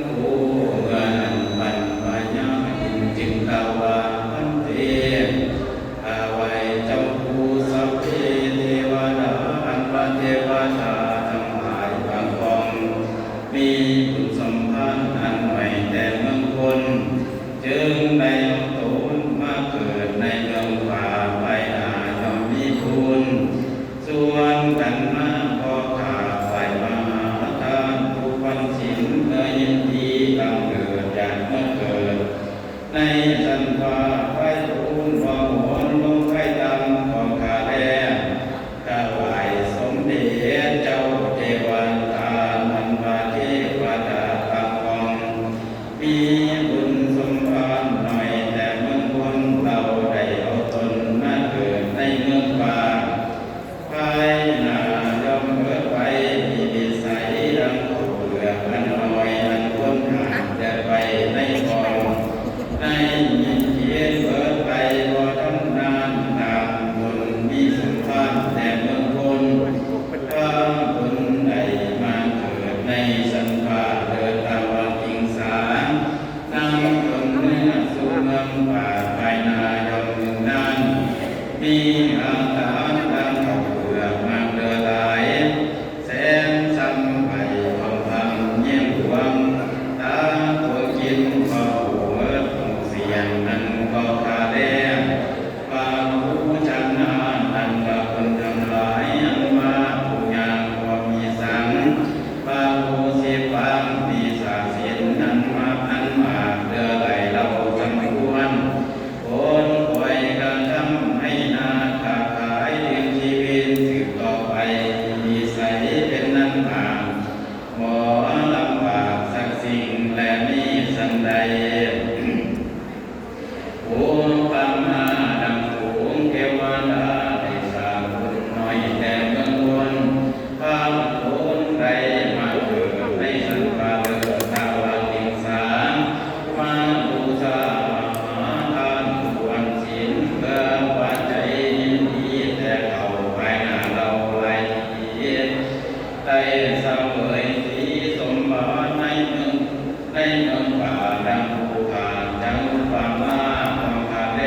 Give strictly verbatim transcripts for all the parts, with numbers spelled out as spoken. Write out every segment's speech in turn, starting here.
โอ เมื่อนั้นบรรพญาอินทร์จึงกล่าวว่า พันเต ข้าไหว้เจ้าผู้สัพเพเทวดา อันว่าเทวดาทั้งหลายบางกอง มีบุญสัมพันธ์อันน้อยแต่เมืองพล จึงได้เอาตนมาเกิดในเมืองฟ้า ภายหน้าย่อมมีบุญ ส่วนกันมา ขอข้าไหว้มหาทานผู้วันศีล เมื่อยินดีบังเกิดอยากมาเกิด ในชั้นฟ้า ไฟปูนบ่หมุนลงไฟต่ำ ขอข้าแล ถวายสมเด็จเจ้าเทวดา อันว่าเทวดาบางกอง มีบุญสมบัติน้อยแต่เมืองพล เราได้เอาตนมาเกิดในเมืองฟ้า ภายหน้าย่อมเบิดไป มีนิสัยดังข้าวเปลือกอันน้อยอันคนหาบเดือดไปในกอง ในยินเขียนเบิดไปบ่ทันนาน ตามบุญมีสมบัติแต่เมืองพล ถ้าบุญได้มาเกิดในชั้นฟ้า เดินตามว่าติงสา นำตนเมื่อสู่เมืองฟ้า ภายหน้าย่อมหนึ่งนั้น มีอาการดังข้าวเปลือกมากเหลือหลาย แสนสำใบทองคำเยี่ยมหลวง ตาตัวกินก็หูเมิดหงเสียงนั้นก็คาแดง ปาหูชนะนั้นว่าคนทั้งหลาย อันว่าผู้ยางก็มีสัง ปาหูสิบปางมีสาสิน อันมาอันมากเหลือหลายเราสมควร คนคอยกระทำให้นาค้าขายเลี้ยงชีวิตสืบต่อไป มีนิสัยเป็นนั้นมาก บ่ลำบากสักสิ่ง และมีสันใด อุปมาดังฝูงเทวดาได้สร้างบุญน้อยแต่เมืองบน พาตนได้มาเกิดในสันฟ้าเลิศ ทาวติงสา มาบูชามหาทานควรศีล เพื่อว่าใจยินดีแต่เขาภายหน้าเราหลายที ได้เสวยสีสมบัติในเมือง ในเมืองป่าดังภูผาจังฟังมาต้องคาแล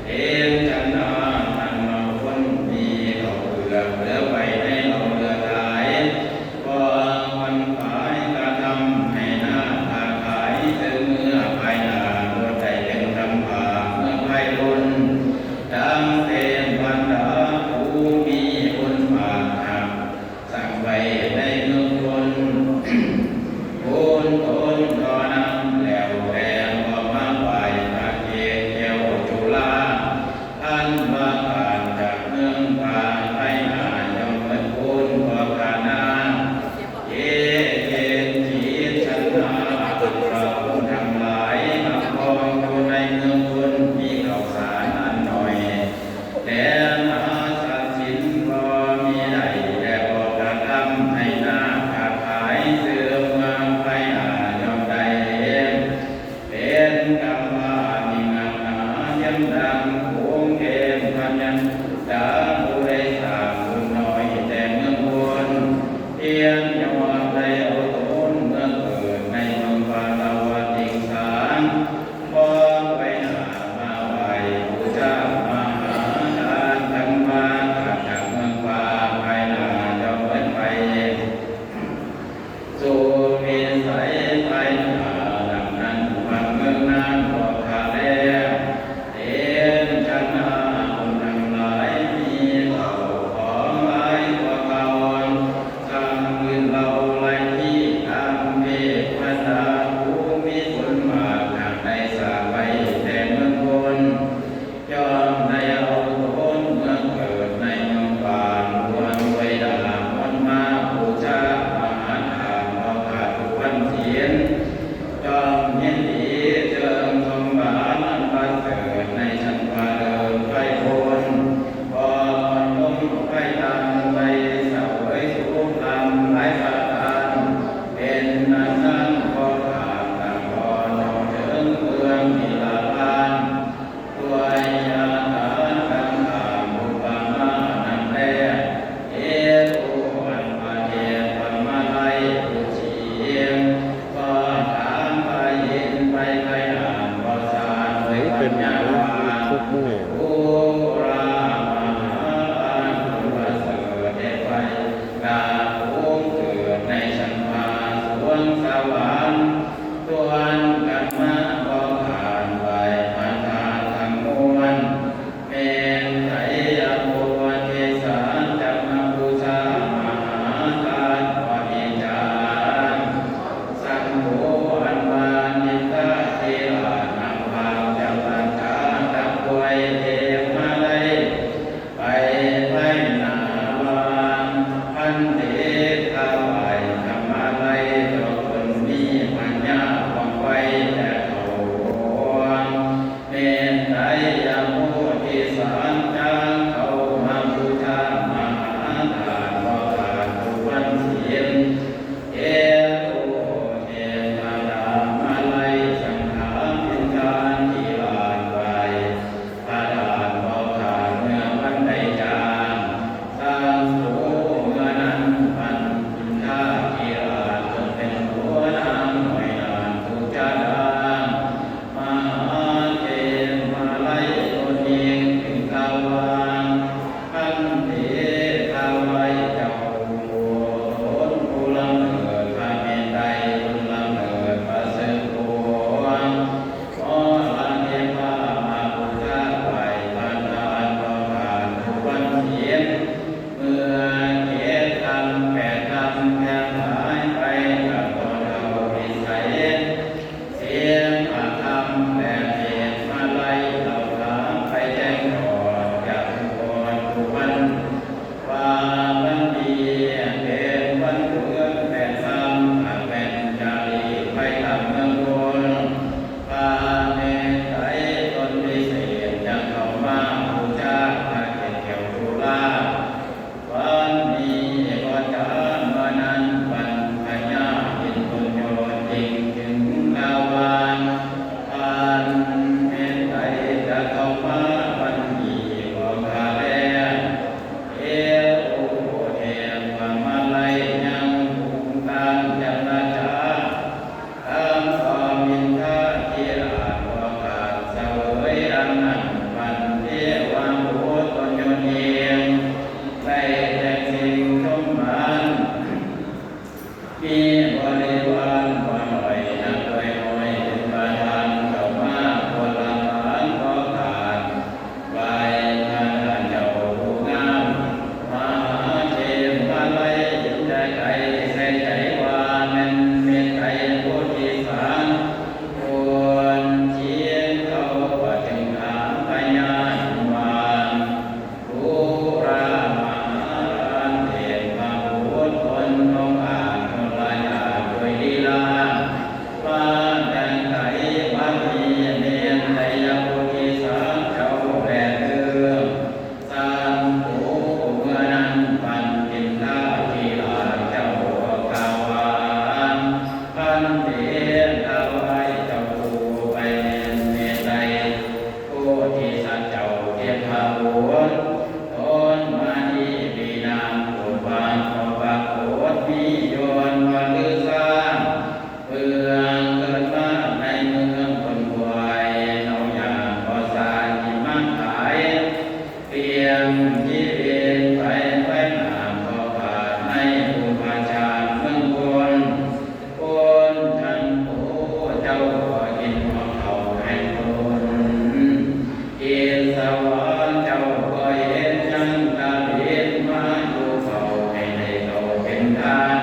เห็นฉันนานันมาคนมีเขาวเปลือกเหลือไว้ในเราเหลือหลาย ก็มันขายกระทำให้หน้าค้าขายซื้อเมื่อภายหน้า โดยได้เป็นลำบากเมื่อภายบน ดังเทพบรรดาผู้มีบุญปากหัก สั่งไว้ในเมืองคน โอนตนต่อนั้นแล้วแลก็มาไหว้พระเกศแก้วจุฬา อันว่าการจากเมืองพานไปหน้าย่อมเมิดโอนก็กานา เอเกจิตชนะ อันว่าคนทั้งหลายมาครองอยู่ในเมืองคน มีข้าวสารอันน้อย แต่มหาทรัพย์สินบ่มีได้ แต่บ่กระทำให้นาค้าขายเสื่อมเมืองไปหน้าย่อมได้ เป็นกรรมว่ามีงานหนาเทียมดังโขงเทพพญาดาผู้ได้สร้างบุญน้อยแต่เมืองบน เพียงยอมได้เอาตนเมืองเกิดในเมืองปาลวติงสา บอกไว้หน้ามาไหว้บูชามหาทาน กันมาจากเมืองฟ้าภายหน้าย่อมเมิดไป สู่วิสัยภายหน้าดังนั้น วันเมืองนานบอกข้าแล้ว เห็นชนะคนทั้งหลายมีเข้าของหลายกว่าเก่า สั่งขึ้น เดชถวายธรรมาลัยต่อคนมีปัญญาว่องไวแต่เขา เมตไตยโพธิสัตว์จางเข้ามาบูชามหาทานบ่ขาดทุกวันศีล เอโอเทวดามาลัยสังฆาเป็นทานที่หลากหลาย พระทานบ่ขาดเมื่อวันใดจาง สังโฆเมื่อนั้นปันทินทาธิราชจนเป็นหัวนางหน่วยนางทุจาดามหาเทมาลัยโยนิงปิงกาวาง พันเตทาไลเจ้า โตนผู้ละเมิดพระเมตไตร คนละเมิดประเสริฐโพ มรณภาพมาบูชาไหว้พระทานต่อทานทุกวันศีล เมื่อเกศคำแปดคำแทงหายไปกับตนเอาวิสัย เสียงพระธรรมแปดเสียงมาไล่เราถามไปแจ้งก่อนจากทุกคนทุกวัน ว่าวันดีเป็นวันเกิดแปดคำหากเป็นจารีไปตามเมืองบน พระเมตไตรตนพิเศษจังเข้ามาบูชาพระเกศแก้วจุฬา วันนี้ก็จะเมื่อนั้นวันพญาอินทร์บุญยอดยิ่งถึงลาวา พระเมตไตรจะเข้ามาวันนี้ก็ข้าแล เอโอเทวมาลัยยังภูมิต้านจันทรา คำตอบมินทาธิราชบ่ขาดเสวยดังนั้น ปันเทวาบุตรตนยนต์เอง ได้แต่สิ่งชมมัน มีบริวารบ่หน่อยนักด้วยน้อย เป็นประธานเข้ามาคนละหมานบ่ขาด ไหว้พระเจ้าผู้งาม มหาเทพมาลัยเห็นแต่ไกล ใส่ใจว่าแม่นเมตไตรโพธิสัตว์ ควรเชียงเขาก็จึงถามพญานุมาน ดูรามหาราชเทพบุตรคนองอาจคนละอย่างด้วยลีลา ว่าแต่งไตรวันนี้เมตไตรโพธิสัตว์เจ้าแลเดิม สันตุเมื่อนั้นปันทินทาธิราชเจ้าก็กล่าวว่า พันเตถวายเจ้าผู้ไปแม่นเมตไตรโพธิสัตว์เจ้าเทพบุตร ตนมาดีปีนามผู้ปานก็ปรากฏมียนต์ว่าลือซ่า เมืองเกิดมาในเมืองคนรวย เอาอย่างก็สร้างหิมะขาย เตรียมชีวิตไปไปหน้าก็ขาดในภูมิประชาเมืองคน คนจันโทเจ้าก็กินของเขาแห่งตน อิสวาเจ้าก็เห็นยังกาลินมาอยู่เขาให้ได้เขาเป็นทาน